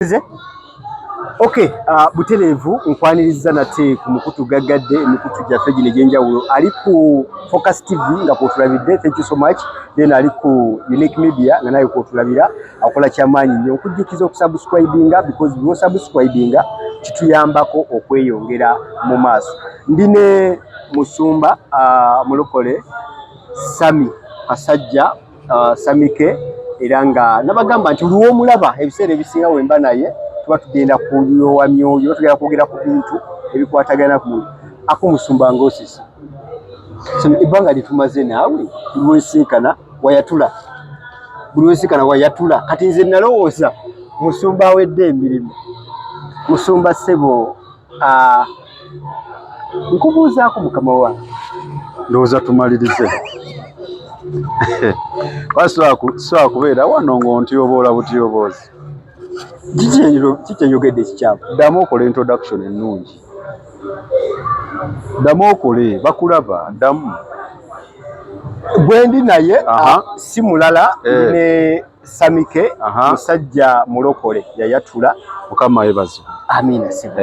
Nze okay, butereevu nkwaniriza nate ku mukutu gaggadde emikutu gyaffe gino egy'enjawulo. Ali ku Focus TV nga kwotulabidde, thank you so much. Then ali ku Unique Media nga naye kwotulabira, akola kyamaanyi nnyo. Nkujjukiza okusubscribinga because bw'osubscribinga kituyambako okweyongera mu maaso. Ndi ne musumba mulokole Sami Kasajja, Samike, era nga nabagamba nti lw'omulaba ebiseera ebisinga wemba naye tuba tugenda kuyowa myoyo, tugenda kwogera ku bintu ebikwatagana ku ako. Musumba ng'osisi ebbanga lyetumaze naawe, lwensinkana wayatula, buli lwensinkana wayatula. Kati nze nalowooza musumba awedde emirimu. Musumba ssebo, nkubuuzaako mukama wange. Ndowooza tumalirize. Sobola kubeera wano ng'ontyoboola butyoboozi. Kiki enjogedde ekikyamu? Ddamu okola introduction ennungi, ddamu okole, bakulaba, ddamu. Gwendi naye si mulala, ne Samike, musajja mulokole yayatula. Mukama yebaze. Amiina ssebo.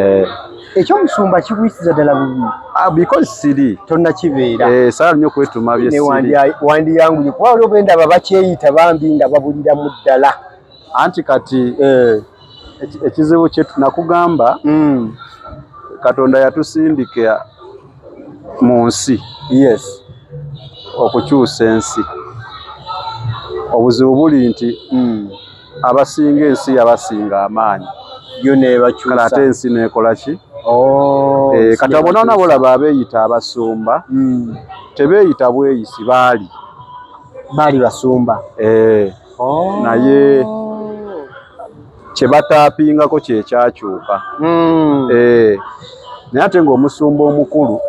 Ekyomusumba kigwisiza ddala bubi. Ah, because siri. Tonnakibeera. Eh, saala nnyo kwetuma bye siri. Wandiyanguye kuba waliwo bendaba bakyeyita bambi nga babuliramu ddala. Anti kati ekizibu kye nakugamba, Katonda yatusindika mu nsi okukyusa ensi. Obuzibu buli nti abasinga ensi yabasinga amaanyi, yo nebakyusa. Kale ate ensi nekola ki? Oh, kati abo nona bolaba abeeyita abasumba, tebeeyita bweyisi, baali baali basumba. Eh, naye kye bataapingako kyekyakyuka. Eh, naye ate ng'omusumba omukulu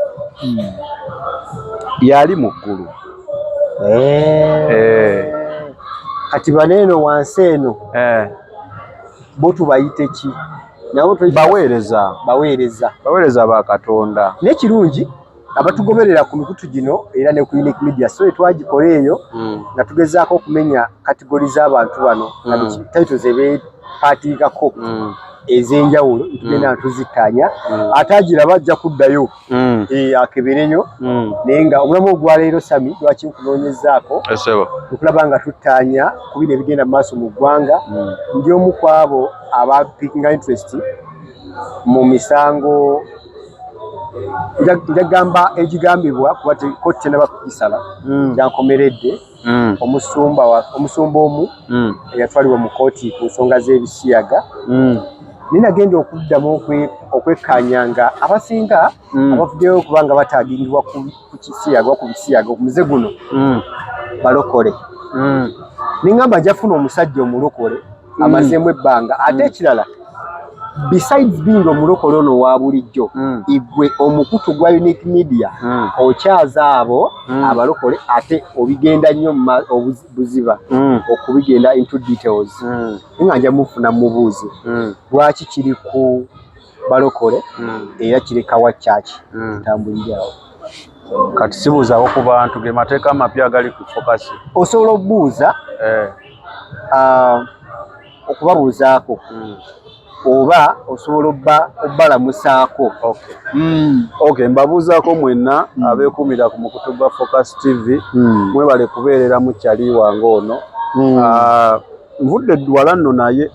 yali mu ggulu. Eh. Kati bano eno wansi eno bo tubayite ki? Nabo baweereza. Baweereza. Baweereza ba Katonda. N'ekirungi, abatugoberera ku mikutu gino era ne ku Unique Media, so twagikola eyo nga tugezaako okumenya category z'abantu bano nga title ze beepaatiikako ez'enjawulo, tugenda nga tuzittaanya. Ate agiraba ajja kuddayo akebereyo. Naye nga obulamu ogwaleero, Sami, lwaki nkunoonyezaako? Esebo. Okulaba nga tuttaanya ku bino ebigenda mu maaso mu ggwanga. Ndi omu ku abo aba pickinga interest mu misango njagamba egigambibwa kuba kooti tenaba kugisala gyankomeredde. Omusumba omu eyatwalibwa mu kooti ku nsonga z'ebisiyaga, naye nagenda okuddamu okwekkaanya nga abasinga abavuddeyo okuba nga bataagingibwa ku kisiyaga, ku bisiyaga, ku muze guno, balokole. Neŋŋamba nja funa omusajja omulokole amazeemu ebbanga. Ate ekirala, besides being omulokole ono owa bulijjo, igwe omukutu gwa Unique Media okyaza abo abalokole, ate obigenda nnyo buziba okubigenda into details. Nga nja mufuna mubuuzi lwaki kiri ku balokole era kirekawa kyaki tutambulire awo. Kati sibuuzawo ku bantu, ge mateeka amapya agali ku Focus. Osobola okubuuza, okubabuuzaako, oba osobola obbalamusaako. Okay, mbabuuzaako mwenna abeekuumira ku mukutu gwa Focus TV. Mwebale kubeerera mu kyali wange ono. Ah, nvudde wala nno naye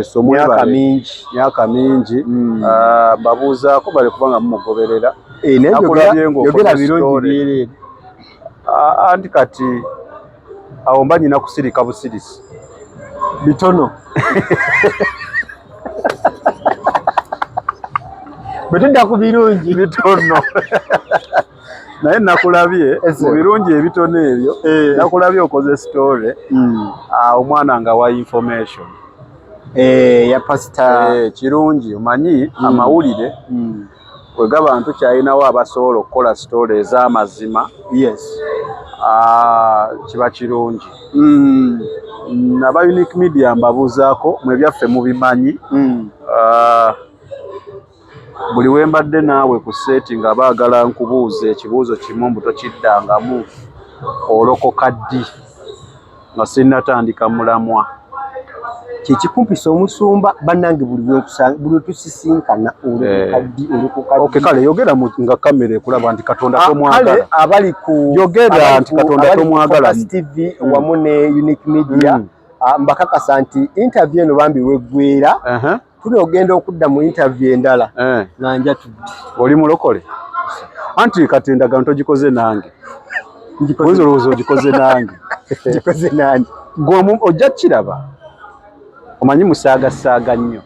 so myaka mwebale. Mingi. Myaka mingi. Ah, mbabuuzaako bale kubanga mumugoberera. Eh, naye Nakulabye ng'okoze yogera birungi story. byereere. Ah, anti kati awo mba nyina kusirika busirisi. Bitono bwe tudda ku birungi. Bitono, naye nakulabye Ese. mu birungi ebitono ebyo. Nakulabye okoze story, omwana nga wa information. Eh, ya pasita. Eh, kirungi, omanyi amawulire bwe gaba ntukyalinawo abasobola okukola story ez'amazima, kiba kirungi. Aba Unique Media mbabuuzaako, mwe byaffe mubimanyi. Buli we mbadde naawe ku set nga baagala nkubuuza ekibuuzo kimu, mbu tokiddangamu, olokoka ddi, nga sinnatandika mulamwa. Kyekikumpisa omusumba bannange buli buli tusisinkana olukukaddi olukukaddi. Kale yogera nga kamera ekulaba nti Katonda tomwagala. Kale abali ku yogera nti Katonda tomwagala. Focus TV wamu ne Unique Media mbakakasa nti interview eno bambi weggwera. Tuli ogenda okudda mu interview endala nga njatudde. Oli mulokole? Anti kati endagaano togikoze nange. Oyinza olowooza ogikoze nange. Ngikoze nange. Gwe ojja kiraba. Omanyi musaagasaaga nnyo.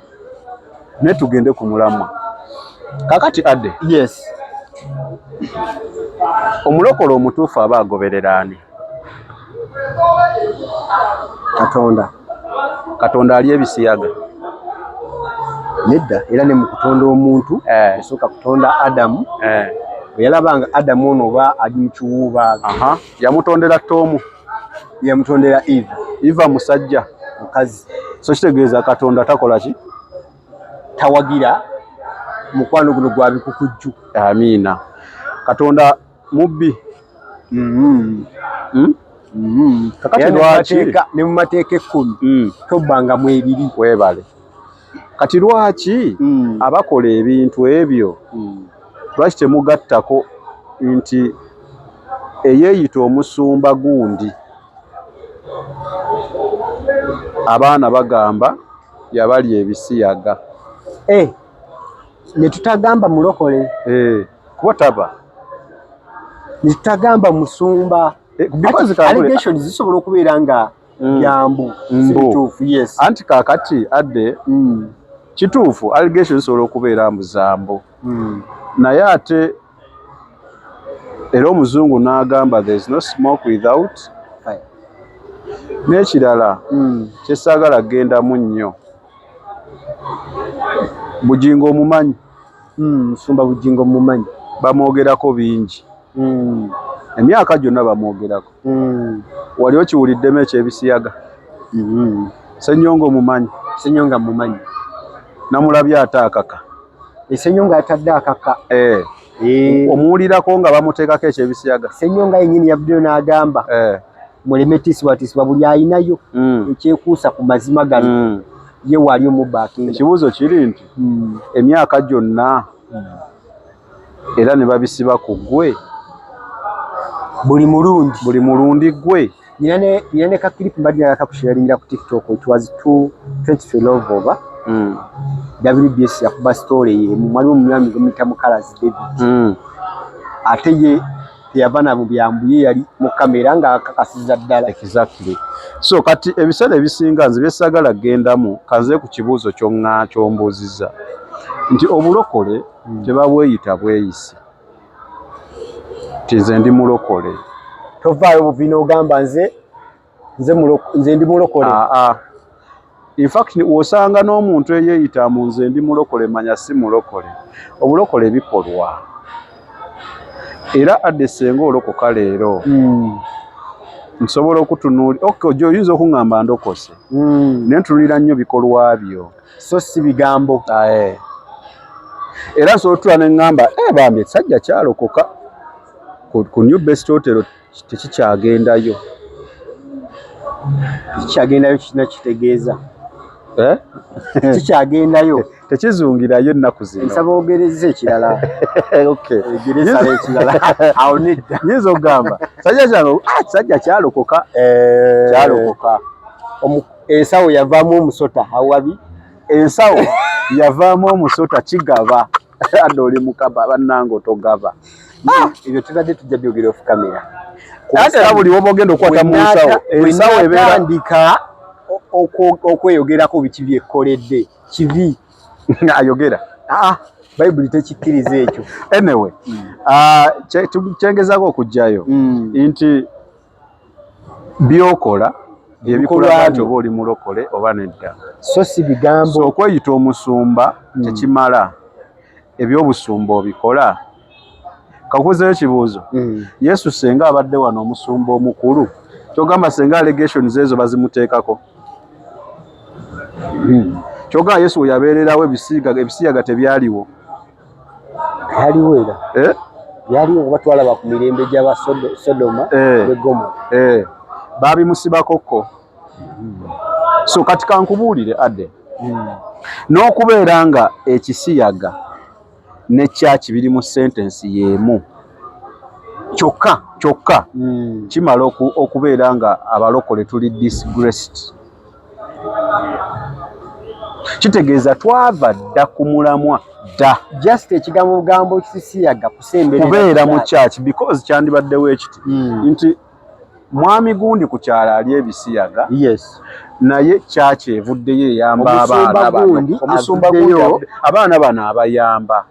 Naye tugende ku mulamwa. Kaakati Adde. Yes. Omulokole omutuufu aba agoberera ani? Katonda. Katonda ali ebisiyaga. Nedda, era ne mu kutonda omuntu yasooka kutonda Adamu. Bwe yalaba nga Adamu ono oba ali mu kiwuubaalo. Yamutondera Tomu. Yamutondera Eva. Eva musajja. Mukazi. So kitegeeza Katonda takola ki? Tawagira mukwano guno gwa bikukujju. Amiina. Katonda mubbi. Kakati lwaki ne mu mateeka 10 tobbanga mu ebiri. Weebale. Kati lwaki abakola ebintu ebyo lwaki temugattako nti eyeeyita omusumba gundi abaana bagamba yabali ebisiyaga. Ne tutagamba mulokole. Kuba taba. Ne tutagamba musumba. Allegations zisobola okubeera nga byambu. Kituufu, yes. Anti kaakati Adde kituufu allegations zisobola okubeera mbu zambu. Naye ate era omuzungu n'agamba there is no smoke without fire. N'ekirala kyesaagala kugendamu nnyo. Bugingo omumanyi? Musumba Bugingo mumanyi. Bamwogerako bingi. Emyaka gyonna bamwogerako. Wali okiwuliddemu eky'ebisiyaga? Ssenyonga omumanyi? Ssenyonga mumanyi. Namulabye ate akaka. Ssenyonga yatadde akaka. Omuwulirako nga bamuteekako eky'ebisiyaga? Ssenyonga yennyini yavuddeyo n'agamba muleme tiisibwatiisibwa buli ayinayo ekyekuusa ku mazima gano ye waali omubaakinga. Ekibuuzo kiri nti emyaka gyonna era ne babisiba ku ggwe buli mulundi. Buli mulundi ggwe. Nina ne ka clip mbadde njagala kakusharingira ku TikTok. It was 2012 oba WBS yakuba story ye mwalimu omwami gwe muyita Mukalazi David. Ate ye teyava na mu byambu, ye yali mu kamera ng'akakasiza ddala. Exactly. So kati ebiseera ebisinga nze byesaagala kugendamu kanze ku kibuuzo ky'ombuuzizza nti obulokole tebabweyita bweyisi nti nze ndi mulokole. Tovaayo buvi n'ogamba nze ndi mulokole. In fact w'osanga n'omuntu eyeeyita mu nze ndi mulokole manya si mulokole. Obulokole bikolwa. Era Adde ssenga olokoka leero nsobola okutunuulira. Okay, ojja oyinza okuŋŋamba ndokose. Naye ntunuulira nnyo bikolwa byo. So si bigambo. Era nsobola otuula ne ŋŋamba bambi ekisajja kyalokoka ku New Best Hotel tekikyagendayo. Tekikyagendayo kirina kitegeeza. Tekikyagendayo. Tekizungirayo ennaku zino. Nsaba ogereze ekirala. Okay. Ogereza ekirala. Awo nedda. Nyinza okugamba kisajja kyange kisajja kyalokoka. Kyalokoka. Ensawo yavaamu omusota awabi. Ensawo yavaamu omusota kigaba. Adde oli mukaba bannange otogaba. Ebyo tubadde tujja byogera off camera. Ate era buli woba ogenda okukwata mu nsawo, ensawo ebeera tandika okweyogerako biki byekkoledde. Kibi. Ayogera. Bayibuli tekikkiriza ekyo. Anyway, kyengezaako okuggyayo nti by'okola byebikulaga nti oba oli mulokole oba nedda. So si bigambo. So okweyita omusumba tekimala. Eby'obusumba obikola. Kakuzeeyo ekibuuzo. Yesu ssenga abadde wano omusumba omukulu, ky'ogamba ssenga allegations ezo bazimuteekako? Ky'ogamba Yesu we yabeererawo ebisiyaga tebyaliwo? Byaliwo era. Byaliwo kuba twalaba ku mirembe gy'aba Sodoma ne Gomora. Baabimusibako ko. So kati kankubuulire adde, n'okubeera nga ekisiyaga ne church biri mu sentence y'emu Kyokka. Kyokka kimala okubeera nga abalokole tuli disgraced. Kitegeeza twava dda ku mulamwa dda. Just ekigambo bugambo kisisiyaga kusemberera kubeera mu church, because kyandibaddewo ekiti nti mwami gundi ku kyalo ali ebisiyaga, naye church evuddeyo eyamba Omusumba abaana bano. Gundi Omusumba gundi avuddeyo. Abaana bano abayamba.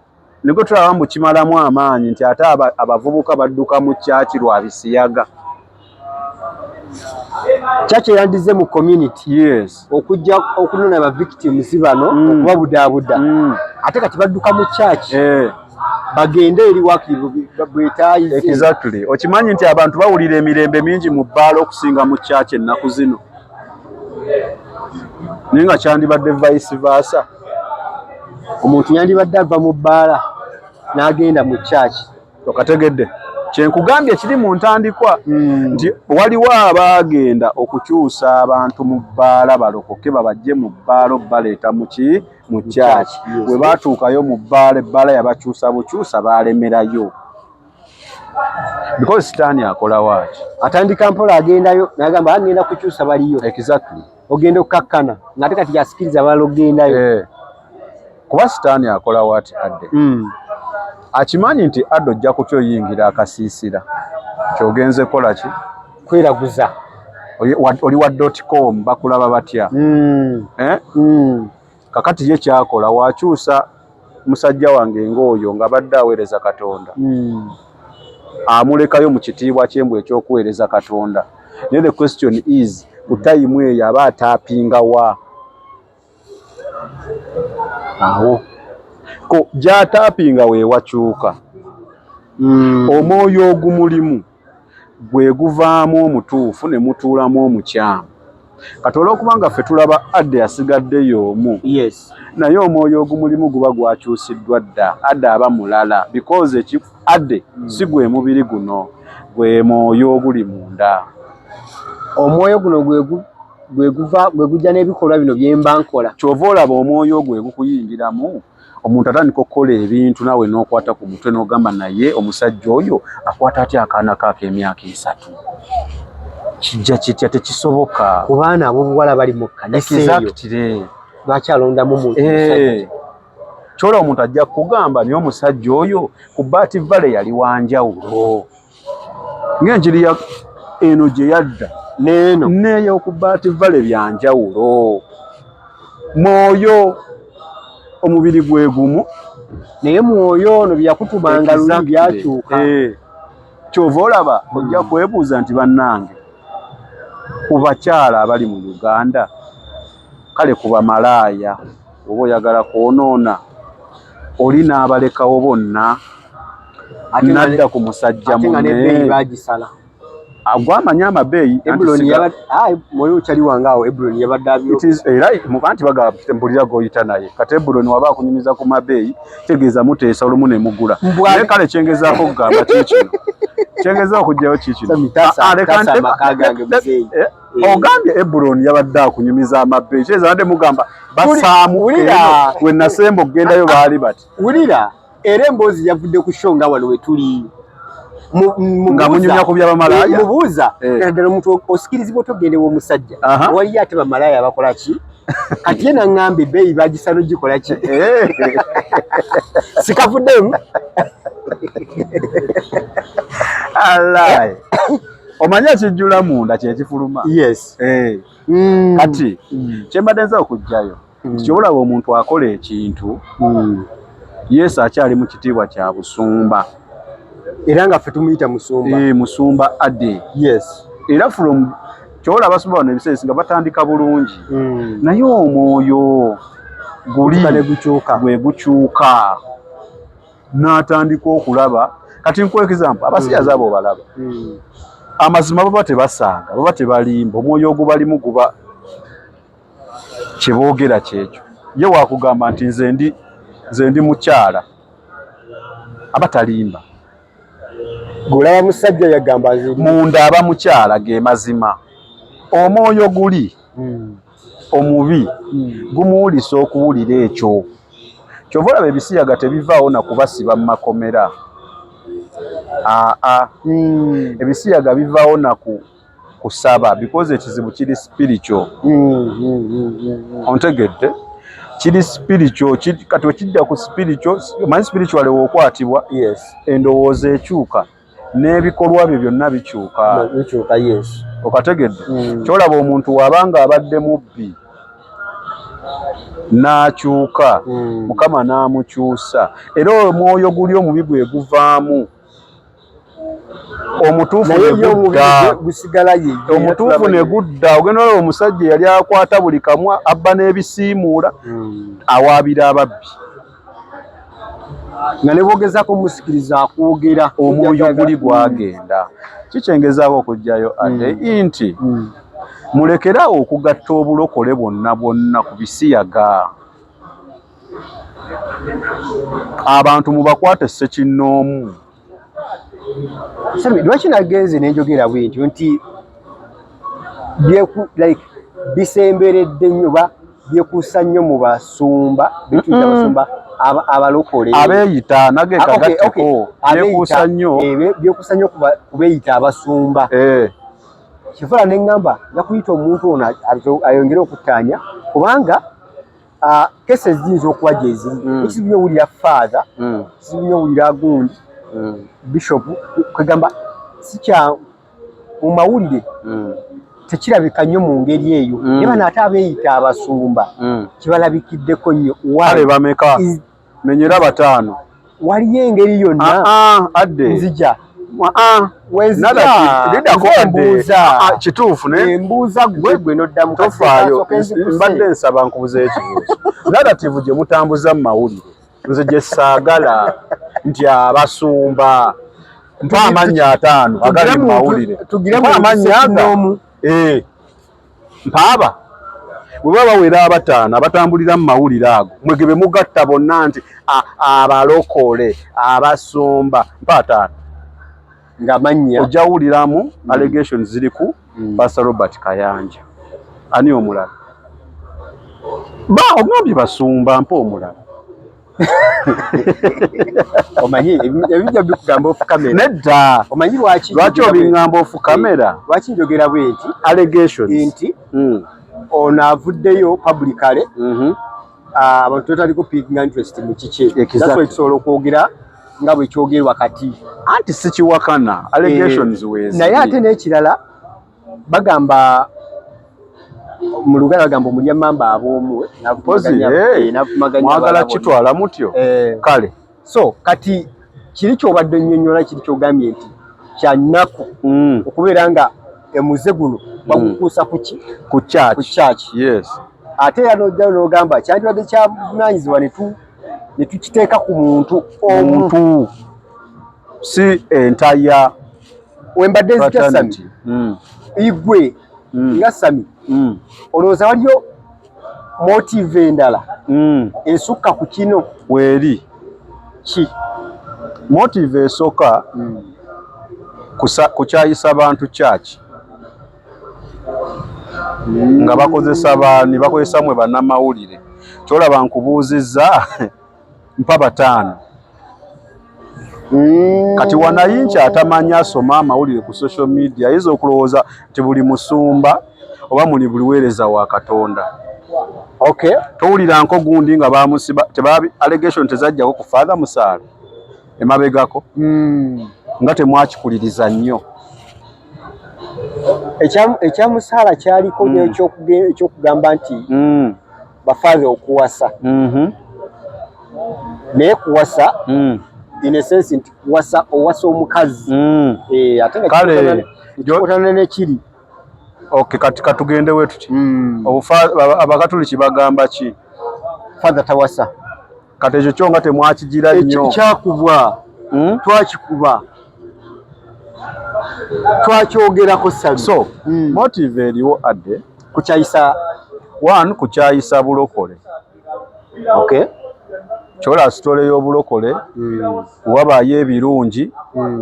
Nigwe tulaba mbu kimalamu amaanyi nti ate abavubuka badduka mu church lwa bisiyaga. Church eyandize mu community okujja okunona aba victims bano, okubabudaabuda, ate kati badduka mu church, bagende eri wakiri bwetaayize. Exactly. Okimanyi nti abantu bawulira emirembe mingi mu bbaala okusinga mu church ennaku zino, naye nga kyandibadde vice versa. Omuntu yandibadde ava mu bbaala n'agenda mu church. Okategedde kyenkugambye kiri mu ntandikwa nti waliwo abaagenda okukyusa abantu mu bbaala balokoke, babajje mu bbaala baleeta muki? Mu church. Bwe baatuukayo mu bbaala, ebbaala yabakyusa bukyusa, baalemerayo, because sitaani akola waaki? Atandika mpola, agendayo nagamba agenda kukyusa baliyo. Ogenda okukakkana ng'ate kati yasikiriza abalala okugendayo. Eh. Kuba sitaani akola waati adde? Akimanyi nti adde ojja kutya oyingira akasiisira, kyogenze kola ki? Kweraguza. Oli wa .com, bakulaba batya? Eh? Kakati ye kyakola, wakyusa musajja wange ng'oyo nga badde aweereza Katonda, amulekayo mu kitiibwa kyembw ekyokuweereza Katonda. Naye the question is, ku time eyo aba ataapinga wa? Awo ko gy'ataapinga weewakyuka. Omwoyo ogumulimu gwe guvaamu omutuufu ne mutuulamu omukyamu. Kati olw'okuba nga ffe tulaba adde asigaddeyo omu, naye omwoyo ogumulimu guba gwakyusiddwa dda, adde aba mulala, because eki adde si gwe mubiri guno, gwe mwoyo oguli munda. Omwoyo guno gwe guva, gwe gujja n'ebikolwa bino byemba nkola. Kyova olaba omwoyo ogwo gukuyingiramu, omuntu atandika okukola ebintu naawe n'okwata ku mutwe n'ogamba, naye omusajja oyo akwata atya akaana ke ak'emyaka 3? Kijja kitya? Tekisoboka. Ku baana ab'obuwala bali mu kkanisa eyo, lwaki alondamu muntu musajja? Eh. Kyola omuntu ajja kukugamba, naye omusajja oyo ku Bat Valley yali wanjawulo, ng'enjiri ya eno gye yadda n'eno neeyo ku Bat Valley byanjawulo. Mwoyo, omubiri gwe gumu. Naye mwoyo ono byeyakutumanga luli byakyuka. Eh. Kyova olaba ojja kwebuuza nti bannange, ku bakyala abali mu Uganda, kale ku bamalaaya, oba oyagala kwonoona oli n'abalekawo bonna Ate nga nadda ku musajja ate nga n'ebbeeyi munne. bagisala. Agwamanyi amabeeyi anti Ebuloni mwoyo okyali wange awo, Ebuloni yabadde abyo. It is era anti bagamba mpulira goyita naye kati Ebuloni waba akunyumiza ku mabeeyi, tegeeza muteesa olumu ne mugula. Naye kale kyengezaako okugamba kiikino, kyengezaako okuggyayo kiikino. Sami, Ah, ah, leka tasa amaka gange, muzeeyi. Eh, ogambye Ebuloni yabadde akunyumiza amabeeyi, kitegeeza badde mugamba basaamu Wulira. eno we nasemba okugendayo baali bati. Wulira, era emboozi yavudde ku show nga wano we tuli. Nga munyumya ku byabamalaaya? Mubuuza. Eh. Naddala omuntu osikirizibwa otogende w'omusajja, Aha. waliyo ate bamalaaya bakola ki? Kati ye naŋŋamba ebbeeyi bagisala ogikola ki? Eh. Sikavuddemu. Alai. Omanyi ekijjula munda kyekifuluma. Eh. Kati kyembadde nza okuggyayo, kyobulaba omuntu akola ekintu, Yesu akyali mu kitiibwa kya busumba. Era nga ffe tumuyita musumba. Eh, musumba adde. Era from kyobola abasumba bano ebiseera ebisinga batandika bulungi, naye omwoyo guli Gutuuka ne gukyuka. Gwe gukyuka n'atandika okulaba. Kati nkuwa example, abasiyazi abo balaba amazima baba tebasaaga, baba tebalimba, omwoyo ogubalimu guba kyeboogera kyekyo. Ye wakugamba nti nze ndi mukyala, aba talimba. Gulaba musajja yagamba nze Munda aba mukyala, ge mazima, omwoyo guli. Omubi gumuwulisa okuwulira ekyo. Kyova olaba ebisiyaga tebivaawo na kubasiba mu makomera. Aa, ebisiyaga bivaawo na kusaba because ekizibu kiri spiritual. Ontegedde? Kiri spiritual. Kati wekijja ku spiritual, omanyi spiritual w'okwatibwa, endowooza ekyuka n'ebikolwa bye byonna bikyuka. Bikyuka, yes. Okategedde? Kyolaba omuntu wabanga abadde mubbi n'akyuka, Mukama n'amukyusa, era omwoyo guli omubi gwe guvaamu, omutuufu Naye ne ye omubiri gudda. Gusigala ye ye, Omutuufu tulaba ne ye. gudda. Ogenda olaba omusajja eyali akwata buli kamwa, abba n'ebisiimuula, awaabira ababbi. Nga ne bwogezaako omusikiriza akwogera. Omwoyo guli gwagenda. Kikyengezaako okuggyayo ate nti mulekeraawo okugatta obulokole bwonna bwonna ku bisiyaga. Abantu mubakwate ssekinnoomu. Sami, lwaki nagenze nenjogera bwe ntyo nti like bisemberedde nnyo ba byekuusa nnyo mu basumba betuyita abasumba abalokole? Abeeyita nage Ah, okay, kagatteko. okay. Byekuusa nnyo. Byekuusa nnyo ku beeyita abasumba. Kifula ne ŋŋamba yakuyita omuntu ono ayongere okuttaanya, kubanga cases ziyinza okuba gye ziri. Ekizibu nnyo owulira father, kizibu nnyo owulira gundi, bishop, kwegamba si kya mu mawulire, tekirabika nnyo mu ngeri eyo. Naye bano ate abeeyita abasumba kibalabikiddeko nnyo. Why? Kale bameka? Menyera bataano. Waliyo engeri yonna? Ah, ah, adde. Nzija. Ah, ah. Wenzija. Narrative, liddako Nze adde. mbuuza. Ah, ah, kituufu naye Embuuza gwe noddamu. Tofaayo. Kasooke nzikuse. Mbadde nsaba nkubuza ekibuuzo. Narrative gye mutambuza mu mawulire nze gye saagala, nti abasumba, mpa amannya 5 agali mu mawulire. Tugire Mpa mu amannya aga. ssekinnoomu. Eh. Mpaaba bwe baba bawera abataano abatambulira mu mawulire ago, mwe ge mugatta bonna nti abalokole, abasumba, mpa 5. Ng'amannya. Ojja wuliramu allegations ziri ku Pastor Robert Kayanja. Ani omulala? Ba ogambye basumba, mpa omulala. Omanyi ebijja bikugamba off camera. Nedda. Omanyi lwaki? Lwaki obiŋŋamba off camera? Lwaki njogera bwe nti? Allegations. Nti ono avuddeyo publicly, abantu totaliko picking interest mu kiki. That's why tusobola okwogera nga bwe kyogerwa kati. Anti sikiwakana, allegations weeziri. Naye ate n'ekirala, bagamba mu Luganda, bagamba omulyamamba ab'omu. Mpozi, mwagala kitwala mutyo. Kale. So kati kiri kyobadde onnyonnyola, kiri kyogambye nti kyannaku okubeera nga emuze guno bagukuusa ku ki? Ku church. Ku church. Yes. Ate era n'ojjayo n'ogamba kyandibadde kyabuvunaanyizibwa ne tukiteeka ku muntu omu. Muntu, si entire Wembadde nzija, Sami, fraternity. Igwe nga Sami, olowooza waliyo motive endala esukka ku kino? Weeri. Ki? Motive esooka, kukyayisa bantu church nga bakozesa baani? Bakozesa mwe bannamawulire. Kyolaba nkubuuzizza mpa 5. Kati wanayinki atamanyi asoma amawulire ku social media ayinza okulowooza nti buli musumba oba muli buli weereza wa Katonda. Towulira nko gundi nga bamusiba, tebabi allegation tezajjako ku Father Musaala emabegako, nga temwakikuliriza nnyo? Ekyamusaala kyaliko ekyokugamba nti bafather okuwasa, naye kuwasa in a sense nti kuwasa owasa omukazi. Ate nga Kale, kikotana nekiri. Okay, kati katugende we tuti. Abakatuliki bagamba ki? Father tawasa. Kati ekyo kyo nga temwakigira nnyo. Kyakubwa. Twakikuba, twakyogerako, Sami. So motive eriwo adde kukyayisa. One, kukyayisa bulokole. Kyola story y'obulokole, wabaayo ebirungi,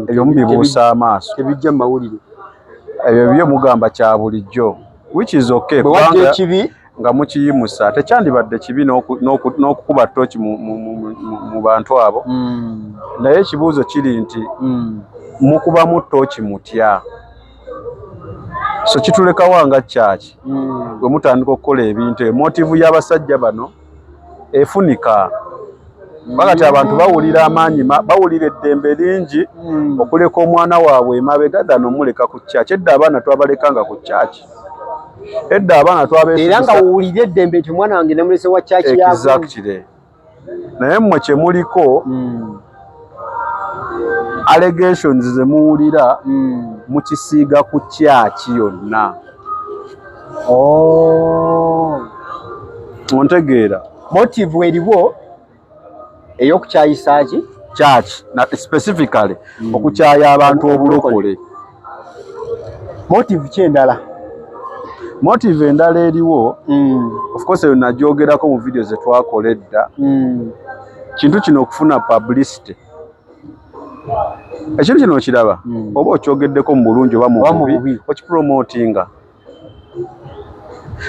ebyo mubibuusa amaaso. Tebijja mu mawulire. Ebyo byo mugamba kya bulijjo, which is okay. Bwe wajja Kubanga ekibi. Nga mukiyimusa, tekyandibadde kibi n'okukuba ttooki mu bantu abo. Naye ekibuuzo kiri nti mukubamu ttooki mutya? So kitulekawa nga kyaki bwe mutandika okukola ebintu ebyo? Motive y'abasajja bano efunika bakati abantu bawulira amaanyi, bawulira eddembe lingi okuleka omwana waabwe emabega than omuleka ku kyaki. Edda abaana twabalekanga ku kyaki, edda abaana Era nga wuwulira eddembe nti omwana wange namulese wa kyaki. Exactly. Naye mmwe kyemuliko, allegations ze muwulira mukisiiga ku kyaki yonna. Oh. Ontegeera? Motive eriwo ey'okukyayisa ki? Church na specifically okukyaya abantu obulokole. Motive ki endala? Motive endala eriwo, of course eyo nagyogerako mu video ze twakola edda, kintu kino okufuna publicity. Ekintu kino okiraba, oba okyogeddeko mu bulungi oba mu bubi, okipromotinga.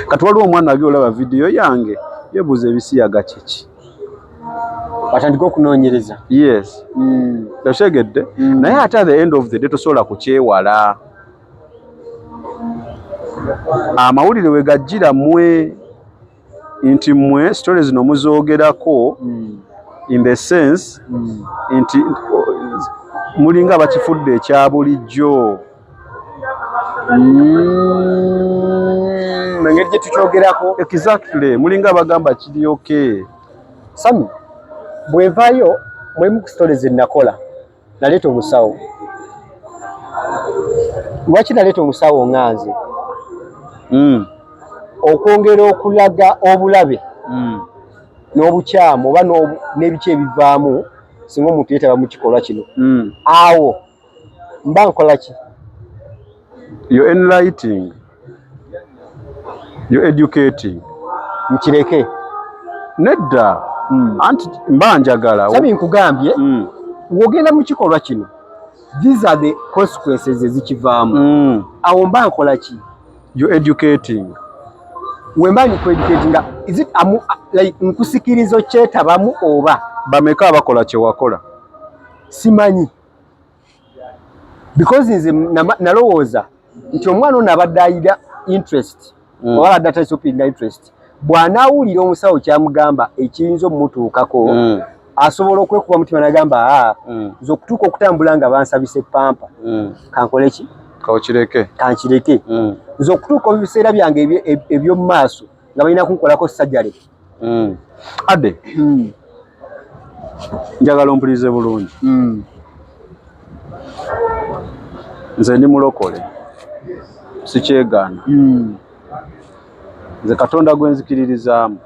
Kati waliwo omwana agi olaba vidiyo yange, yebuuza ebisiyaga kiki. Batandike okunoonyereza. Yes. Okitegedde? Naye ate at the end of the day tosobola kukyewala. Amawulire we gajjira mmwe nti mmwe story zino muzoogerako in the sense nti mulinga abakifudde ekya bulijjo. Engeri gye tukyogerako. Exactly, mulinga abagamba kiri okay. Sami, bwevaayo mulimu ku story ze nakola, naleeta omusawo. Lwaki naleeta omusawo nga nze? Okwongera okulaga obulabe n'obukyamu oba n'ebiki ebivaamu singa omuntu yeetaba mu kikolwa kino. Awo mba nkola ki? You're enlightening, you're educating. Nkireke? Nedda. Anti mba njagala Sabi, nkugambye, w'ogenda mu kikolwa kino, these are the consequences ezikivaamu. Awo mba nkola ki? You're educating. Wemba ndikueducatinga, is it amu, like nkusikiriza okyetabamu oba? Bameka abakola kyewakola? Simanyi, because nze nalowooza nti omwana ono abadde ayina interest oba abadde atalisopinga interest, bw'anaawulira omusawo kyamugamba ekiyinza omumutuukako, asobola okwekuba mutima nagamba, aa, nze okutuuka okutambula nga bansabisa epampa, kankole ki? Kaokireke. Kankireke. Nze okutuuka mu biseera byange eby'omu maaso nga balina kunkolako sajjale. Ade, njagala ompulirize bulungi. Nze ndi mulokole, sikyegaana. Nze Katonda gwe nzikiririzaamu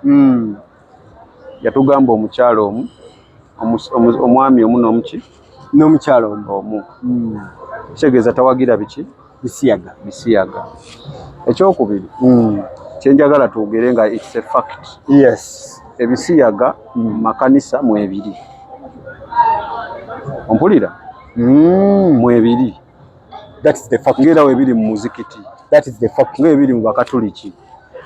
yatugamba omukyalo omu, omwami omu n'omuki? N'omukyalo omu. Omu. Kitegeeza tawagira biki? Bisiyaga. Bisiyaga. Ekyokubiri kyenjagala twogere nga it's a fact, ebisiyaga mu makanisa mwebiri. Ompulira? Mwebiri. That is the fact. Ngaera webiri mu muzikiti, That is the fact. Ngaebiri mu bakatuliki,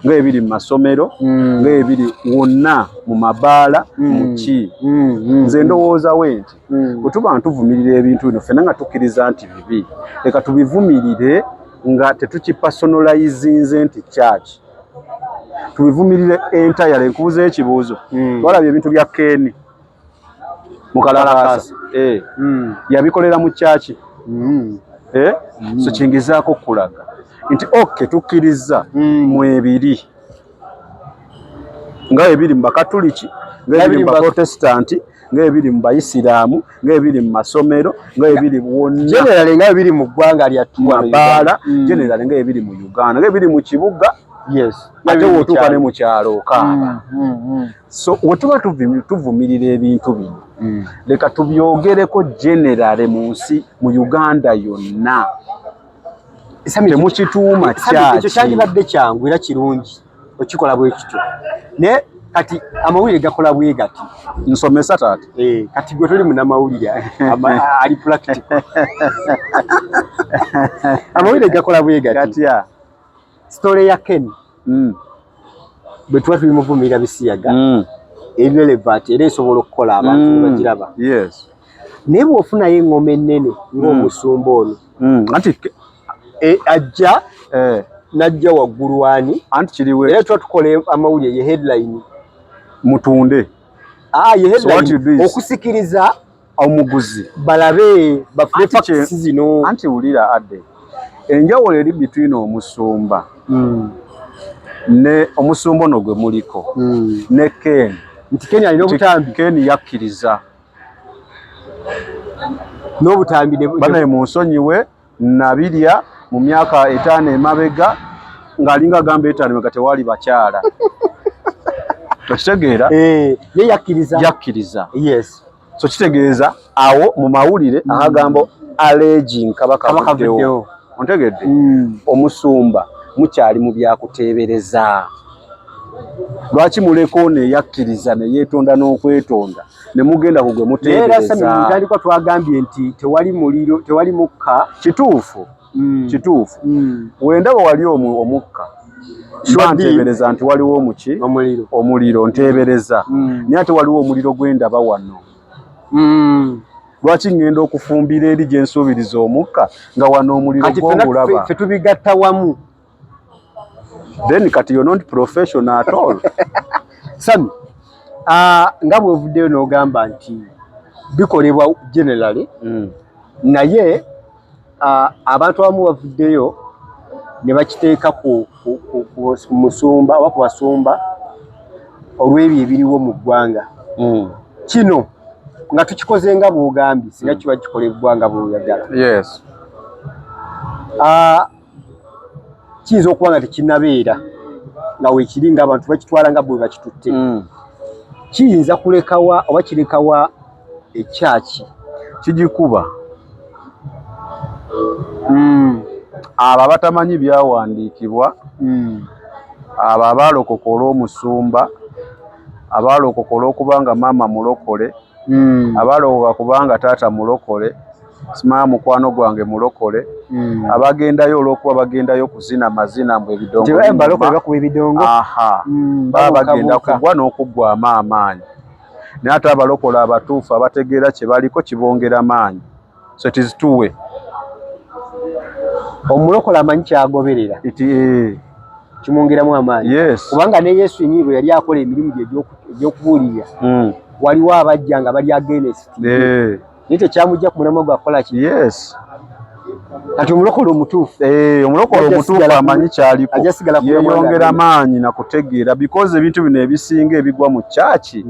ngaebiri mu masomero, ngaebiri wonna mu mabaala, muki. Nze ndowooza we nti bwe tuba ntuvumirira ebintu bino ffenna nga tukkiriza nti bibi, leka tubivumirire nga tetukipersonalizinze nti church. Tubivumirire entirely. Nkubuza ekibuuzo. Twalabye ebintu bya Ken Mukalakasa. Eh, yabikolera mu church? Eh? So kingezaako okulaga nti okay, tukkiriza mwebiri, nga ebiri mu bakatuliki, nga ebiri mu baprotestanti, nga ebiri mu bayisiraamu, nga ebiri mu masomero, nga ebiri wonna. Generally nga ebiri mu ggwanga lyattu. Mabaala. Generally nga ebiri mu Uganda, nga ebiri mu kibuga, ate wotuuka ne mu kyalo okaaba. So wetuba tuvumirira ebintu bino, leka tubyogereko generally mu nsi, mu Uganda yonna. Sami, Temukituuma Sami, ekyo kyaki. Kyandibadde kyangu era kirungi okikola bwe kityo, naye kati amawulire gakola bwe gati. Nsomesa, taata. Eh, kati gwe toli munnamawulire ali practical. Amawulire gakola bwe gati. Gatya? Story ya Ken. Bwe tuba tuli muvumirira bisiyaga, irrelevant, era esobola okukola abantu ne bagiraba. Naye bw'ofunayo eŋŋoma ennene ng'omusumba ono, Anti ajja n'ajja waggulu wani? Anti kiriwe. Era tuba tukola amawulire, ye headline. Mutunde. Ah, ye So what you do headline is- okusikiriza omuguzi balabe bafune Anti facts zino. Anti wulira adde, enjawulo eri between omusumba ne omusumba ono gwe muliko ne Ken. Nti Ken alina obutambi. Ken yakkiriza. N'obutambi Banaye munsonyiwe, nabirya mu myaka 5 emabega ng'alinga agamba 5 emabega tewali bakyala, tokitegeera? Eh, ye yakkiriza. Yakkiriza. So kitegeeza awo mu mawulire akagambo alleging kaba kaba kavuddewo. Kavuddewo. Ontegedde? Omusumba mukyali mu byakuteebereza. Lwaki muleka ono eyakkiriza ne yeetonda n'okwetonda ne mugenda ku gwe Naye era Sami, mu muteebereza? ntandikwa twagambye nti tewali muliro, tewali mukka. Kituufu, kituufu. Wendaba wali omukka, mba nteebereza nti waliwo omuki? Omuliro. Omuliro nteebereza. Naye ate waliwo omuliro gwendaba wano. Lwaki ŋŋenda okufumbira eri gye nsuubiriza omukka nga wano omuliro Kati ffenna gwongulaba? ffe tubigatta wamu. Then kati you're not professional at all. Sami, nga bw'ovuddeyo n'ogamba nti bikolebwa generally, naye abantu abamu bavuddeyo ne bakiteeka ku musumba oba ku basumba olw'ebyo ebiriwo mu ggwanga. Kino nga tukikoze nga bw'ogambye, singa kiba kikolebwa nga bw'oyagala, kiyinza okuba nga tekinnabeera nga weekiri ng'abantu bakitwala nga bwe bakitutte. Kiyinza kulekawa oba kirekawa ekyaki? Kigikuba. Abo abatamanyi byawandiikibwa, abo abaalokoka olw'omusumba, abaalokoka olw'okubanga maama mulokole, abaalokoka kubanga taata mulokole, simanyi mukwano gwange mulokole, abagendayo olw'okuba bagendayo kuzina mazina mbu ebidongo Balokole binyuma. Bakuba ebidongo. Aha. Baba bagenda Babuukabuuka. kugwa n'okuggwamu amaanyi. Naye ate abalokole abatuufu abategeera kye baliko kibongera maanyi. So it is two way. Omulokole amanyi kyagoberera, kimwongeramu amaanyi. Kubanga ne Yesu yennyini bwe yali akola emirimu gye egy'okubuulirira, waliwo abajja nga bali against, naye tekyamujja ku mulamwa gwa kukola ki? Kati omulokole omutuufu Omulokole ajja omutuufu amanyi kyaliko, ajja sigala ku mulamwa yeeyongera gwe. Maanyi na kutegeera, because ebintu bino ebisinga ebigwa mu kyaki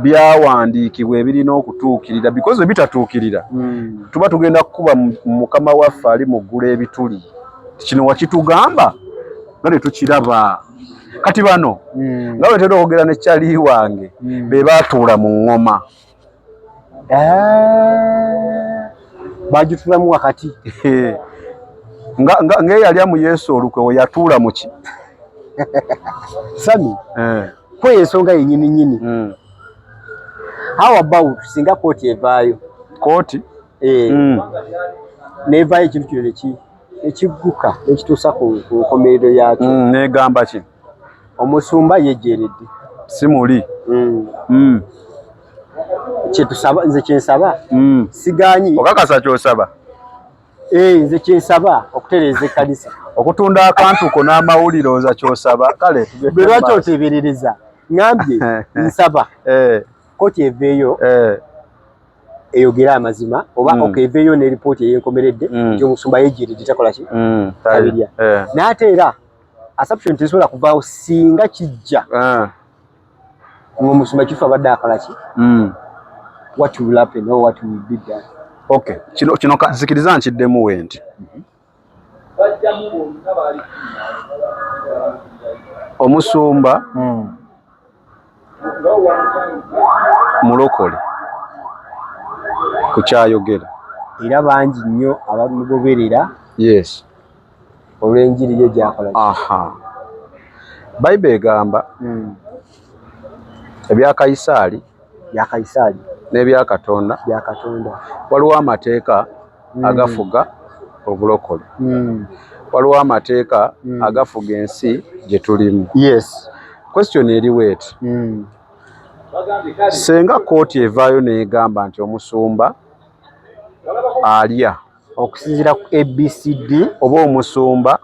byawandiikibwa ebirina okutuukirira, because bwe bitatuukirira tuba tugenda kukuba mukama waffe ali mu ggulu ebituli. Kino wakitugamba nga ne tukiraba. Kati bano nga bwe tera okwogera ne kyali wange, be baatuula mu ŋŋoma. Ah, bagitulamu wakati. Nga ng'eyalya mu Yesu olukwe we yatuula mu ki? Sami, kweyo ensonga yennyini nnyini, how about singa kooti evaayo? Kooti? Nevaayo ekintu kino nekigguka nekituusa ku nkomerero yakyo. Negamba ki? Omusumba yejeredde. Si muli. Kyetusaba, nze kyensaba, siganyi. Okakasa kyosaba? Eh, nze kyensaba okutereeza ekkanisa. Okutunda akantu ko n'amawulire oza kyosaba, kale tugende Bwe lwaki mu maaso. Oteeberereza? Ŋambye nsaba kooti eveeyo eyogere amazima oba okay, eveeyo ne ripooti ey'enkomeredde nti omusumba yejeredde, takola ki? Tabirya. Naye ate era assumption tesobola kuvaawo singa kijja ng'omusumba kifo abadde akola ki? What will happen or what will be done? Okay, kino nzikiriza nkiddemu we nti omusumba mulokole ku kyayogera. Era bangi nnyo abamugoberera olw'enjiri ye gy'akola. Aha, Bayibuli egamba ebya Kayisaali bya Kayisaali n'ebya Katonda. Bya Katonda. Waliwo amateeka agafuga obulokole, waliwo amateeka agafuga ensi gye tulimu. Question eriwo eti, senga kooti evaayo n'egamba nti omusumba alya okusinziira ku ABCD oba omusumba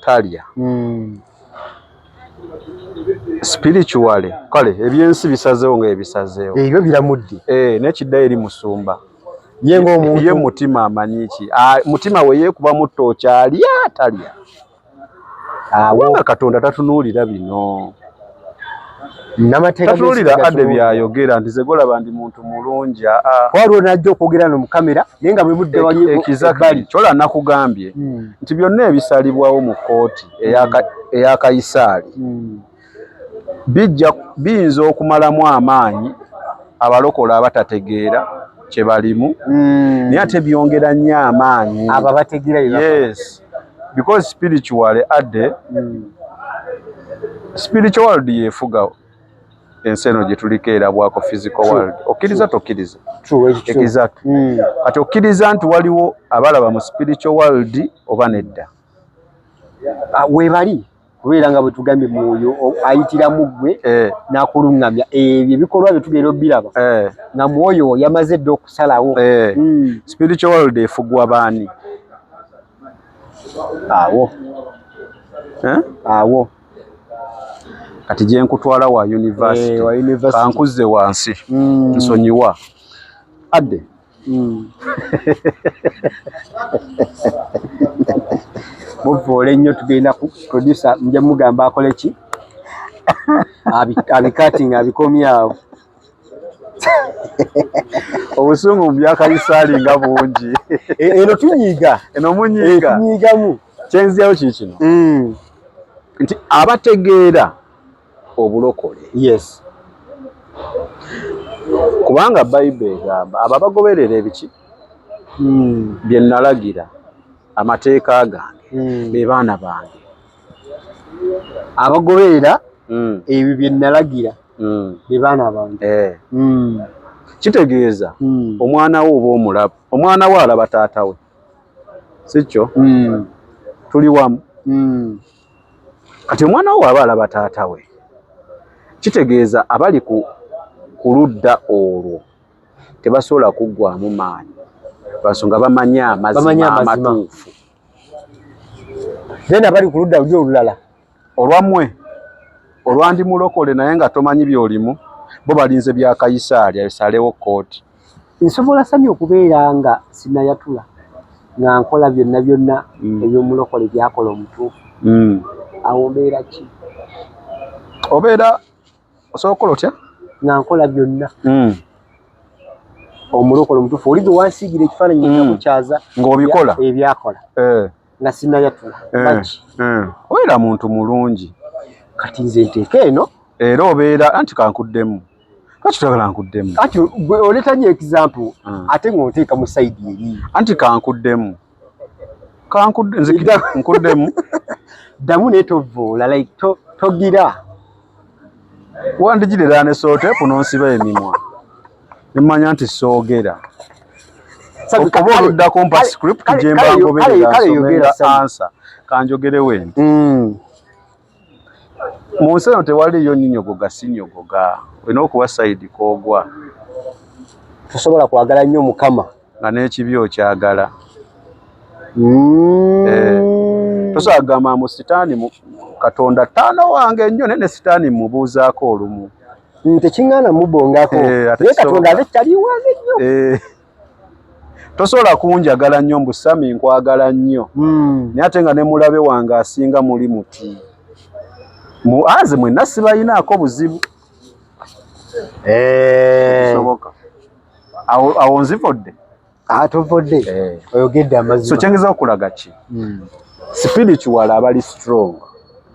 talya, spiritually, kale ebyensi bisazeewo nga ebisazeewo, ebyo biramudde, nekiddayo eri musumba ye ng'omuntu, ye mutima amanyi ki? Mutima we yeekubamu ttooki, alya talya? Kubanga Katonda tatunuulira bino, tatunuulira adde byayogera nti ze golaba ndi muntu mulungi. Waliwo najja okwogera no mu kamera naye nga bwe budde wali ebbali. Kyola nakugambye nti byonna ebisalibwawo mu kkooti eya Kayisaali bijja biyinza okumalamu amaanyi abalokola abatategeera kye balimu, naye ate byongera nnyo amaanyi abo abategeera. Yes, because spiritually adde spiritual world yefuga ensi eno gye tuliko erabwako physical world. Okkiriza tokkiriza? Exactly. Kati okkiriza nti waliwo abalaba mu spiritual world oba nedda? Weebali, kubeera nga bwe tugambye mwoyo ayitiramu ggwe n'akuluŋŋamya ebyo ebikolwa bye tugenda obiraba nga mwoyo yamaze dda okusalawo. Spiritual world efugwa baani? Awo awo Kati gye nkutwala wa university, kankuzze wansi, nsonyiwa adde. Muvoole nnyo, tugenda ku producer, nja mugamba akole ki, abikatinga abikomyawo. Obusungu mu byakayisaali nga bungi. Eno tunyiiga. Eno munyiiga. Tunyiigamu. Kyenziyayo kiri kino nti abategeera obulokole, kubanga Bayibuli egamba abo abagoberera ebiki bye nalagira, amateeka gange, be baana bange. Abagoberera ebyo bye nalagira be baana bange. Kitegeeza omwana wo oba omulaba, omwana wo alaba taata we, si kyo? Tuli wamu. Kati omwana wo aba alaba taata we, kitegeeza abali ku ludda olwo tebasobola kuggwamu maanyi lwansonga bamanyi amazima amatuufu. Then abali ku ludda luli olulala, olwammwe olwandi mulokole naye nga tomanyi byolimu, bo balinze bya Kayisaali asalewo kkooti. Nsobola Sami okubeera nga sinayatula nga nkola byonna byonna ebyomulokole byakola omutuufu, awo mbeera ki? Obeera osobola okukola otya? Nga nkola byonna omulokole omutuufu oli gwe wansiigira ekifaananyi nakukyaza ng'obikola ebyakola nga sinayatula, baki? Obeera muntu mulungi. Kati nze nteeka eno. Era obeera anti kankuddemu, lwaki toyagala nkuddemu? Anti gwe oleeta nnyo example ate ng'onteeka mu side eri. Anti kankuddemu, nkuddemu. Ddamu naye tovoola, like togira. Wandigirera ne sootepu n'onsiba emimwa nemanya nti soogera, oba oluddako mpa script gyemba ngoberera nsomenga answer. Kanjogerewo nti mu nsi eno tewaliyo nyinyogoga sinyogoga, olina okuwa side koogwa. Tosobola kwagala nnyo Mukama nga n'ekibi okyagala. Tosobola kugamba mbu sitaani Katonda ttaano wange nnyo, naye ne sitaani mubuuzaako olumu. Tekiŋŋaana mubongako, naye Katonda ate kyali wange nnyo. Tosobola kunjagala nnyo mbu Sami nkwagala nnyo, naye ate nga ne mulabe wange asinga muli muti aze mwenna sibayinaako buzibu. Kisoboka awo nzivodde. Tovvodde, oyogedde amazima. So kyengeza okulaga ki, spiritual abali strong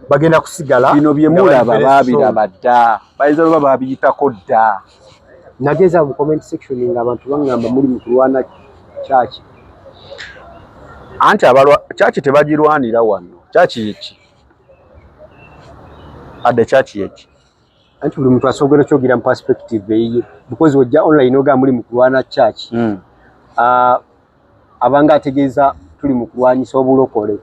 bagenda kusigala. Bino bye mulaba baabiraba dda, bayinza oba baabiyitako dda. Nageza mu comment section nga abantu baŋŋamba muli mu kulwana kyaki. Anti abalwa kyaki tebagirwanira wano. Kyaki yeki adde, kyaki yeki? Anti buli muntu asobola kyogera mu perspective eyiye, because ojja online ogamba muli mu kulwana church, abanga ategeeza tuli mu kulwanyisa obulokole.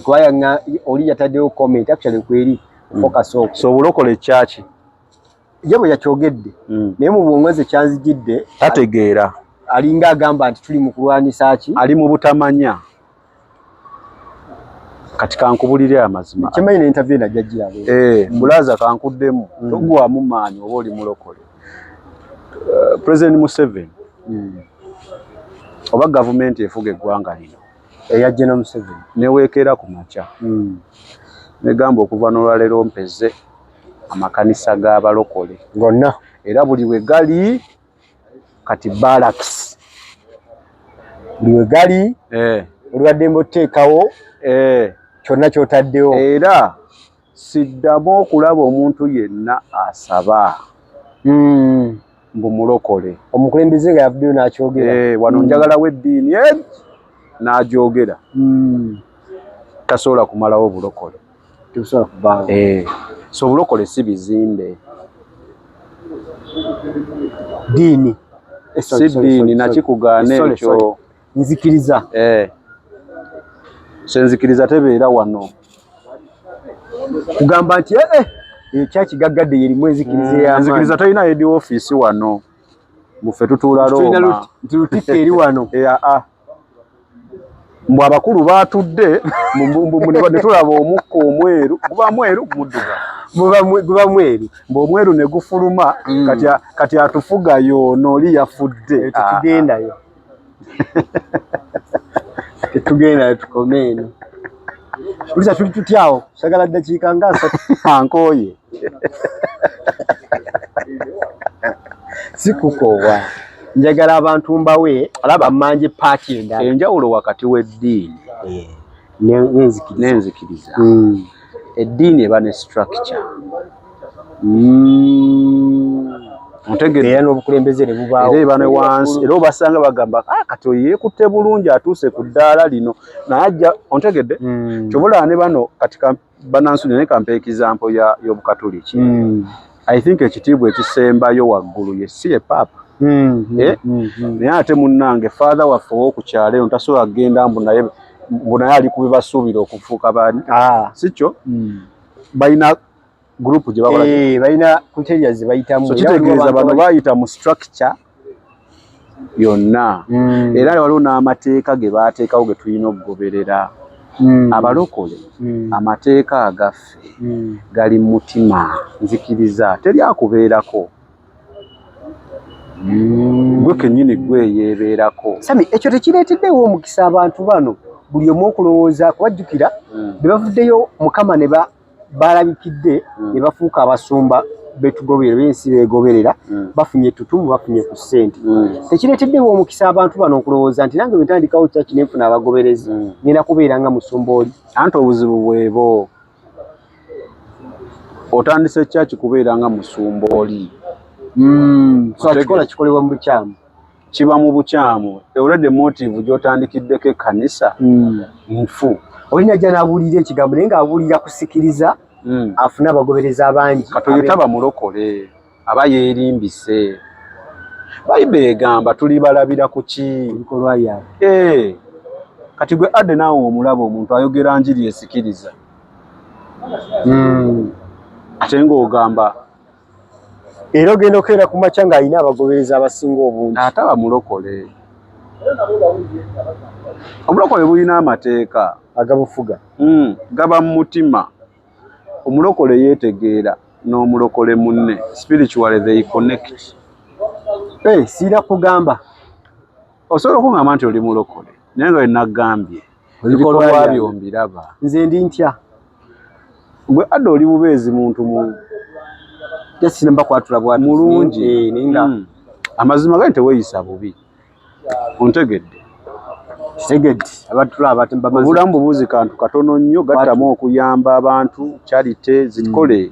Kuba oli yataddewo comment actually kweri focus okwo. So obulokole kyaki? Ye bwe yakyogedde, naye mu bwongo nze kyanzijidde tategeera. Alinga agamba nti tuli mu kulwanisa ki? Ali mu butamanya. Kati kankubulire amazima. Kimanyi ne interview najja giraba. Bulaza kankuddemu, togwamu maanyi oba oli mulokole. President Museveni oba gavumenti efuga eggwanga lino eya General Museveni neweekera ku makya negamba okuva n'olwaleero mpeze amakanisa g'abalokole gonna, era buli we gali kati barracks. Buli we gali olwaddembe otuteekawo kyonna ky'otaddewo. Era siddamu okulaba omuntu yenna asaba mbu mulokole. Omukulembeze nga yavuddeyo n'akyogera. Wano njagalawo eddiini n'agyogera, tasobola kumalawo bulokole. Tebusobola kubaawo. So obulokole si bizimbe. Ddiini. Si ddiini, nakikugaana ekyo. Nzikiriza. So enzikiriza tebeera wano. Kugamba nti ekyakigaggadde yerimu enzikiriza ey'amaanyi. Enzikiriza talina head office wano. Muffe tutuula Roma. Nti lutikko eri wano. Mbu abakulu baatudde ne tulaba omukka omweru, guba mweru muddugavu. Guba mweru. Mbu omweru ne gufuluma, kati atufuga y'ono oli yafudde. Tetugendayo. Tetugendayo, tukome eno. Ulisa tuli tutyawo, sagala ddakiika nga 3. Ankooye. Si kukoowa. Njagala abantu mbawe bamanje paati endala. Enjawulo wakati w'eddiini n'enzikiriza. N'enzikiriza. Eddiini eba ne structure. Otegedde? Era n'obukulembeze ne bubaawo. Era eba ne wansi. Era obasanga bagamba, kati oyo yeekutte bulungi atuuse ku ddaala lino. Naye ajja, ontegedde? Ky'oba ne bano kati banansonyiwa naye kampe example y'Obukatoliki. I think ekitiibwa ekisembayo waggulu ye si ye Paapa. Naye ate munnange father waffe ow'oku kyalo eno tasobola kugenda mbu naye ali ku bibasuubira okufuuka baani. Si kyo? Balina group gye bakola. Balina criteria ze bayitamu. So kitegeeza bano bayita mu structure yonna. Era waliwo n'amateeka ge baateekawo ge tulina okugoberera. Abalokole amateeka agaffe gali mu mutima, nzikiriza teri akubeerako. Gwe kennyini gwe yeebeerako. Sami, ekyo tekireeteddewo omukisa abantu bano buli omu okulowooza kubajjukira be bavuddeyo Mukama ne balabikidde ne bafuuka abasumba betugoberera b'ensi beegoberera, bafunye ettutumu, bafunye ku ssente. Tekireeteddewo omukisa abantu bano okulowooza nti nange bwe ntandikawo kyaki ne nfuna abagoberezi, ngenda kubeera nga musumba oli. Anti obuzibu bwebo otandise kyaki kubeera nga musumba oli. So akikola kikolebwa mu bukyamu. Kiba mu bukyamu. Already motive gy'otandikiddeko ekkanisa nfu. Olina ajja n'abuulira ekigambo naye ng'abuulira kusikiriza afune abagoberezi abangi. Kati oyo taba mulokole, aba yeerimbise. Bayibuli egamba tulibalabira ku ki? Ebikolwa byabwe. Kati gwe adde naawe omulaba omuntu ayogera njiri esikiriza. Ate ng'ogamba era ogenda okeera ku makya ng'alina abagoberezi abasinga obungi. Ataba mulokole. Obulokole bulina amateeka agabufuga. Gaba mu mutima. Omulokole yeetegeera n'omulokole munne. Spiritually they connect. Siina kugamba. Osobola okungamba nti oli mulokole naye nga wenagambye ebikolwa byo mbiraba. Nze ndi ntya? Gwe adde oli bubeezi muntu mu Just mba kwatula bwatu mulungi. Naye nga Amazima gali teweeyisa bubi. Ontegedde. Kitegedde. Abatula abantu bamaze. Obulamu bubuzi kantu katono nnyo gattamu okuyamba abantu charity zikole.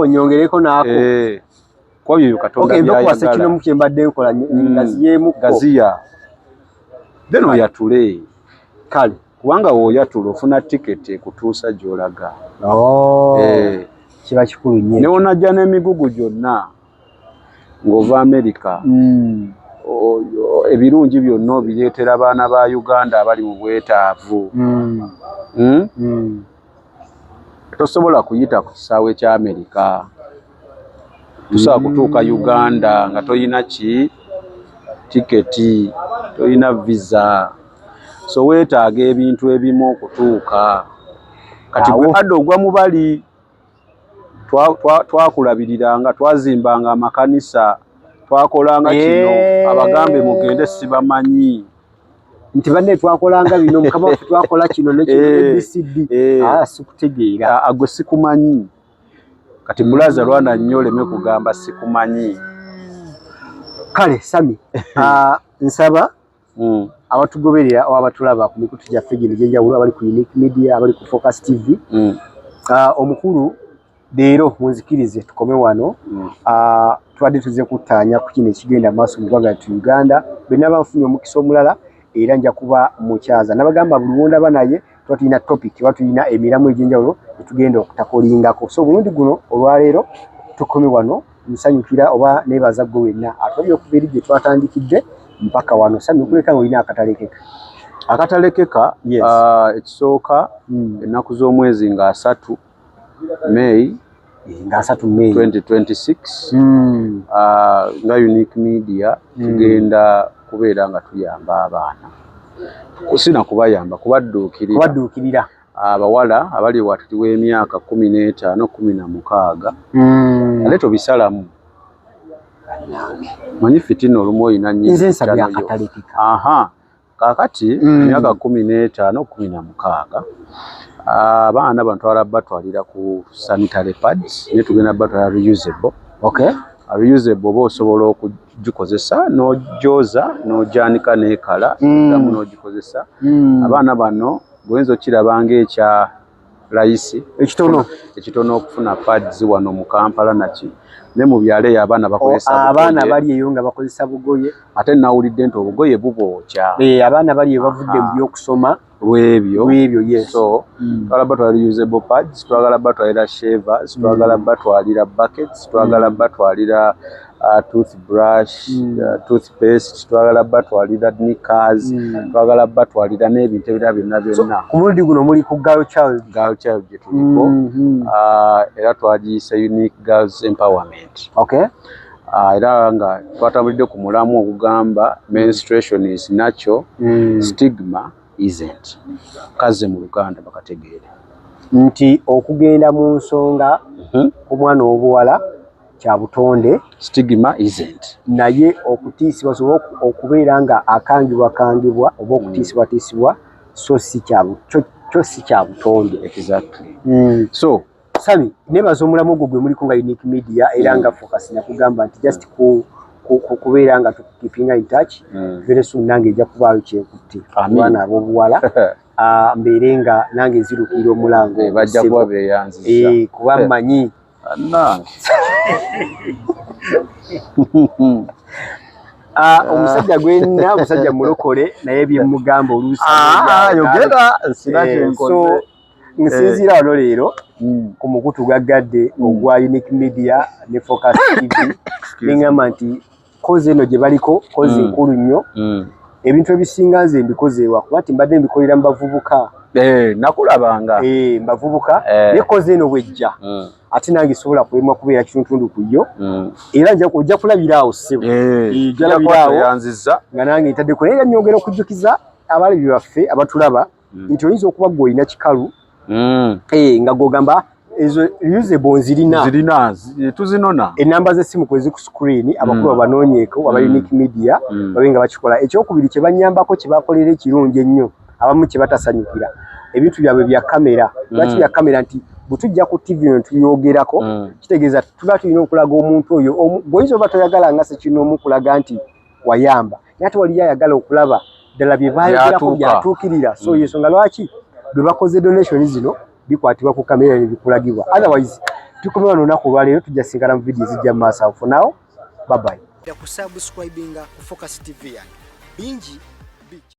Nyongereko n'ako. Kuba byo Katonda by'ayagala. Okay, kino kye mbadde nkola ngaziyeemuko. Gaziya. Then oyatule. Kale. Kubanga w'oyatula ofuna tiketi ekutuusa gy'olaga. Kiba kikulu nnyo. Ne wonajja n'emigugu gyonna ng'ova Amerika. Ebirungi byonna obireetera abaana ba Uganda abali mu bwetaavu. Hmm? Tosobola kuyita ku kisaawe kya Amerika, tosobola kutuuka Uganda nga toyina ki tiketi, toyina visa, so weetaaga ebintu ebimu okutuuka. Kati gwe Awo. adde ogwa mu bali twakulabiriranga, twazimbanga amakanisa, twakolanga kino. Abagambe mugende, sibamanyi. Nti banne twakolanga bino, mukama waffe, twakola kino nekino, ABCD. Ah, sikutegeera. Ah, gwe sikumanyi. Kati mulaza lwana nnyo oleme kugamba sikumanyi. Kale Sami, ah, nsaba abatugoberera oba abatulaba ku mikutu gyaffe gino egyenjawulo, abali ku Unique Media, abali ku Focus TV, ah, omukulu leero munzikirize tukome wano. Ah, tubadde tuze kuttaanya ku kino ekigenda maaso mu ggwanga lyattu Uganda. Bwe naba nfunye omukisa omulala, era nja kuba mukyaza. Nabagamba buli wondaba naye tuba tulina topic oba tulina emiramu egy'enjawulo etugenda okutakolingako. So omulundi guno olwaleero tukome wano. Nsanyukira oba neebaza gwe wenna atwalire okuva eri gye twatandikidde mpaka wano. Sami, okuleka nga olina akatalekeka. Akatalekeka? Yes. Ah, ekisooka, ennaku z'omwezi nga 30 May Nga 30 May 2026, ah, nga Unique Media tugenda kubeera nga tuyamba abaana, sina kubayamba, kubadduukirira. Kubadduukirira. Abawala abali wakati w'emyaka 15 16. Ate tobisalamu, manyi fitina olumu oyina nnyini Nze nsabye channel yo. akatalekeka. Aha, kaakati emyaka 15 16, abaana bano twala batwalira ku sanitary pads, naye tugenda batwala reusable. Reusable oba osobola okugikozesa n'ogyoza n'ogyanika n'ekala, oddamu n'ogikozesa. Abaana bano bw'oyinza okiraba ng'ekya layisi, ekitono, ekitono okufuna pads wano mu Kampala naki, ne mu byalo eyo abaana bakozesa abaana bugoye. Bali eyo nga bakozesa bugoye. Ate nawulidde nti obugoye bubookya. Eh, abaana bali eyo bavudde mu byokusoma. Lwebyo. Lwebyo, yes. So twagala batwalira reusable pads, twagala batwalira shavers, twagala batwalira buckets, twagala batwalira toothbrush, toothpaste, twagala batwalira knickers, twagala batwalira n'ebintu ebirala byonna byonna. Ku mulundi guno muli ku girl child. Girl child gye tuliko. Era twagiyise Unique Girls Empowerment. Era nga twatambulidde ku mulamu ogugamba menstruation is natural, stigma isn't. Kaze mu Luganda bakategeere. Nti okugenda mu nsonga ku mwana ow'obuwala kya butonde. Stigma isn't. Naye okutiisibwa oba okubeera nga akangibwakangibwa oba okutiisibwatiisibwa so si kya kyo si kya butonde. Exactly. So Sami, nebaza omulamu ogwo gwe muliko nga Unique Media era nga Focus. Nakugamba nti just kubeera nga tukeepinga in touch. Very soon nange ejja kubaayo kyenkutte Amin. abaana ab'obuwala. Ah, mbeere nga nange nzirukirira omulango. Bajja Ssebo. kuba beeyanziza. Eh, kuba mmanyi. Bannange. Ah, omusajja gwenna omusajja mulokole, naye byemugamba oluusi Ah, yogera sina Eh, kyenkoze. so nsinziira wano leero ku mukutu gaggadde ogwa Unique Media ne Focus TV, neŋŋamba nti cause eno gye baliko cause nkulu nnyo. Ebintu ebisinga nze mbikoze kuba nti mbadde mbikolera mu bavubuka. Eh, nakulabanga. Eh, mbavubuka. Naye cause eno bwejja, ate nange sobola kulemwa kubeera kituntundu ku yo. Era ojja kulabira awo, ssebo. Eh, ojja kulabira awo. Yanziza. Nga nange ntaddeko, naye era nyongera okujjukiza abalabi baffe abatulaba nti oyinza okuba gwe olina kikalu, nga gwogamba ezo reusable nzirina. Zirina tuzinona. Enamba z'essimu kwezi ku screen, abakulu babanoonyeeko aba Unique Media, babe nga bakikola. Ekyokubiri kye banyambako, kye bakolera ekirungi ennyo, abamu kye batasanyukira, ebintu byabwe bya kamera. Lwaki bya kamera? Nti bwe tujja ku TV eno tuyogerako, kitegeeza tuba tulina okulaga omuntu oyo gw'oyinza oba toyagala nga sekinoomu kulaga nti wayamba, naye ate waliyo ayagala okulaba ddala bye bayogerako Byatuuka. byatuukirira. So yensonga lwaki bwe bakoze donation zino bikwatibwa ku kamera ne bikulagibwa. Otherwise tukome wano olunaku olwaleero, tujja sinkana mu vidiyo ezijja mu maaso awo. For now, bye bye. Kusubscribinga ku Focus TV yange, bingi bijja.